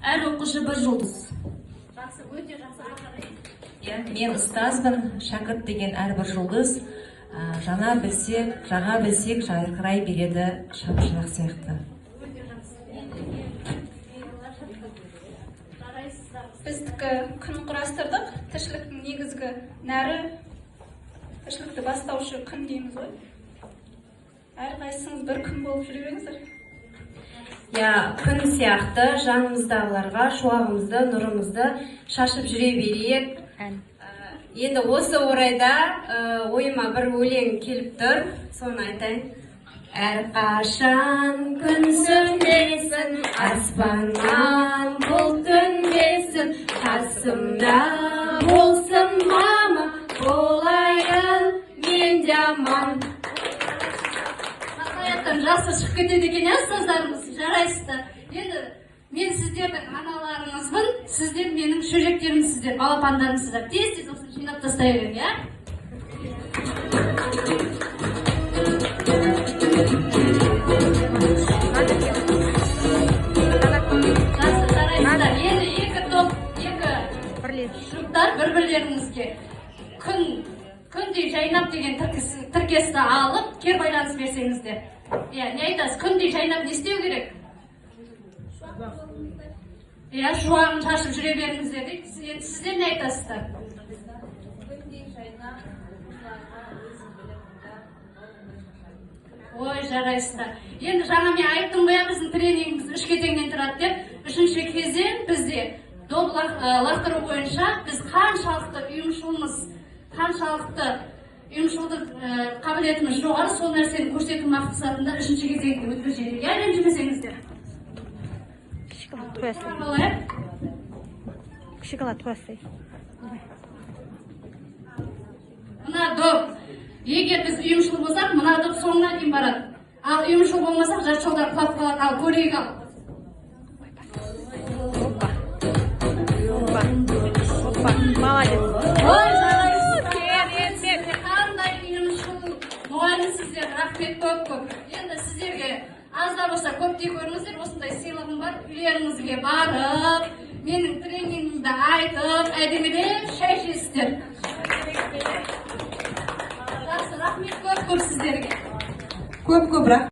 Әр оқушы бір жұлдыз. Жақсы, өте жақсы. Ары қарай. Иә, мен ұстазбын, шәкірт деген әрбір жұлдыз, жана білсек, жаға білсек, жарқырай береді шамшырақ сияқты. Өте жақсы. Жарайсыздар. Біздікі күн құрастырдық. Тіршіліктің негізгі нәрі, тіршілікті бастаушы күн дейміз ғой. Әрқайсыңыз бір күн болып жүре беріңіздер. Иә, күн сияқты жанымыздағыларға шуағымызды, нұрымызды шашып жүре берейік. Енді осы орайда ойыма бір өлең келіп тұр, соны айтайын. Әрқашан күн сөнбесін, аспаннан бұлт төнбесін, қасымда болсын мама, болайын мен де аман. Хақаяттан жақсы шығып кетеді екен, иә, ұстаздарымыз. Жарайсыздар. Енді мен сіздердің аналарыңызбын, сіздер менің шөжектерімсіздер, балапандарымсыздар. Тез тез осыны жинап тастай беремін, иә. Жақсы, жарайсыздар. Енді екі топ, екі жұптар бір бірлеріңізге күн күндей жайнап деген тіркесті алып, кер байланыс берсеңіздер. Иә, не айтасыз? Күндей жайнап не істеу керек? Иә, шуағын шашып жүре беріңіздер дейді. Енді сіздер не айтасыздар? Күндей жайнап, оқушыларға өз біліміңді, нұрыңды шашады. Ой, жарайсыздар. Енді жаңа мен айттым ғой, иә, біздің тренингіміз үш кезеңнен тұрады деп. Үшінші кезең бізде доп лақтыру бойынша біз қаншалықты ұйымшылмыз, қаншалықты ұйымшылдық қабілетіміз жоғары, сол нәрсені көрсету мақсатында үшінші кезеңге өткізеді. Иә, ренжімесеңіздер. Шоколад қоясың. Алайық. Шоколад қоясың. Мына доп, егер біз ұйымшыл болсақ, мына доп соңына дейін барады. Ал ұйымшыл болмасақ, жарты жолда құлап қалады. Ал көрейік ал. Опа. Опа. Опа. Молодец. Ой, жарайсыздар. Қандай ұйымшыл мұғалімсіздер, рахмет көп көп. Енді сіздерге аз да болса көп те көріңіздер, осындай сыйлығым бар. Үйлеріңізге барып, менің тренингімді айтып, әдемілеп шай ішесіздер. Жақсы, рахмет көп көп сіздерге. Көп көп рахмет.